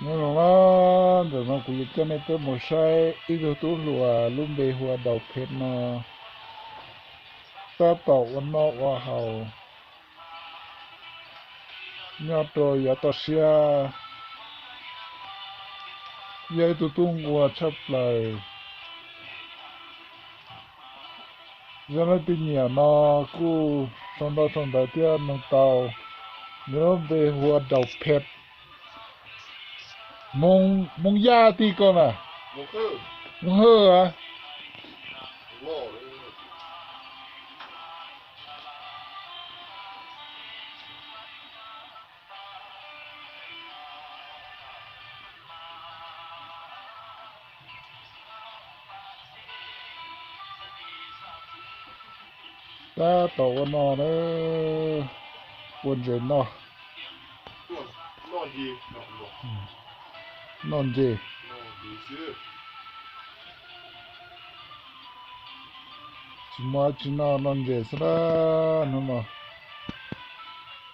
Nyob zoo na, ntawm no kuv yuav coj nej tuaj mus saib ib tug tub hluas lub npe hu ua Daus Phem no tab tom ua noj ua haus nyob rau yav toj siab. Yog ib tug tub nquag tshaj plaws. Yog leej twg nyiam no kuj sau ntau sau ntawv thiab nug tau. Nws lub npe hu ua Daus Phem. Hmoob Yaj tij koj na? Hmoob Hawj a. Tab tom ua no na, ua ntses noj. Noj ntses. Tsis muaj dab tsi noj, noj ntses xwb na. Hnub no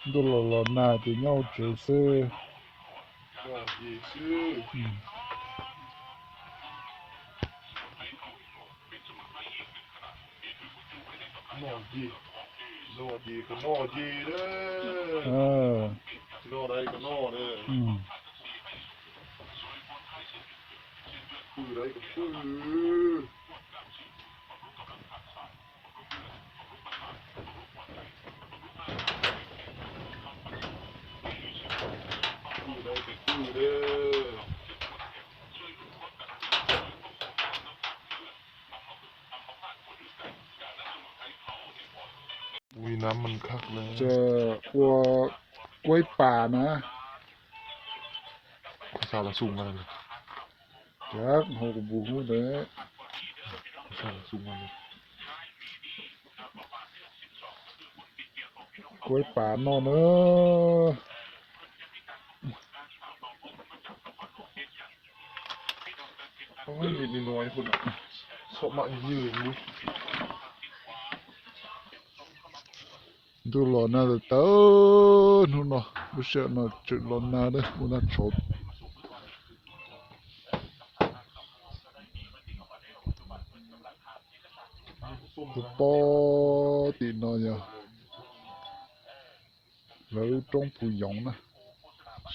ntuj los los nag ces nyob hauv tsev xwb. Ua kuaib pas na. Cov hauv kuv pus hub ntawd. Kuaib pas noj na. Ntuj los nag tawv tawv hnub no, lub sij hawm no tseem los nag na, ua nag tshauv. Tus pob tim no yog lawv lub roob puv yoov na,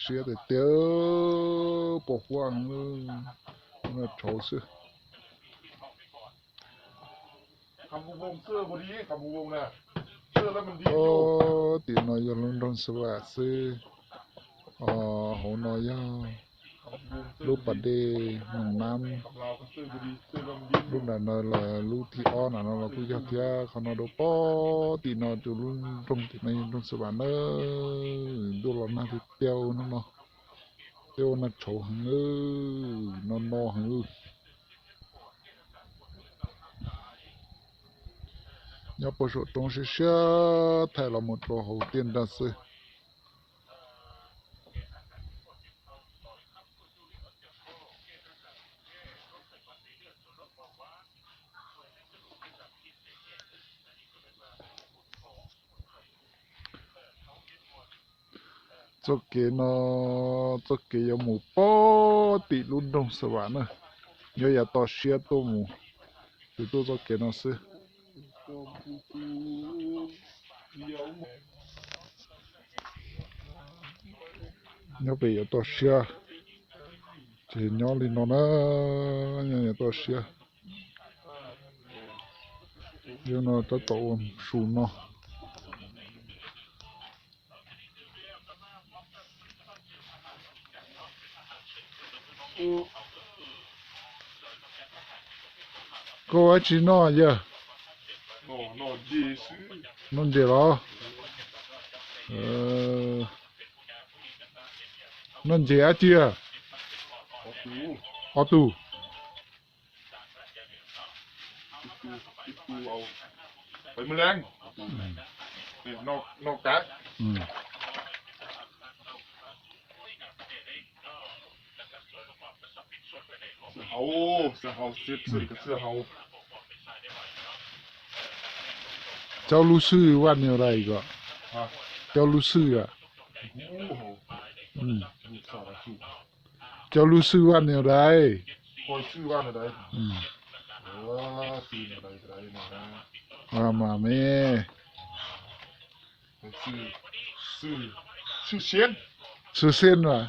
siab tiag tiag, pos huab heev, ua nag tshauv xwb. Pob tim no yog lub nroog Xav Vam xwb. Hauv no yog lub pas dej Moos Nab. Lub nram no los lub thib ob nram no los kuj yog thiab. Qhov no rau pob tim no, rau lub nroog tim no yog nroog Xav Vam na. Ntuj los nag tiag tiag hnub no, thiab ua nag tshauv heev, no no heev. Nyob puag saum roob siab siab thaij los mus rau hauv tiaj nrag xwb. Txoj kev no, txoj kev yuav mus pob tim lub nroog Xav Vam na, nyob yav toj siab tuaj mus, ces tuaj txoj kev no xwb. Nyob pem yav toj siab, ces nyob li no na, nyob yav toj siab. Yog no tab tom ua su no. Koj ua dab tsi noj yawg? Noj ntses los? Noj ntses dab tsi? Ob tug. Cov lub xwb vaj ni lais ko, cov lub xwb a. Cov lub xwb vaj niag dais. Mas me. Xwb xiab as.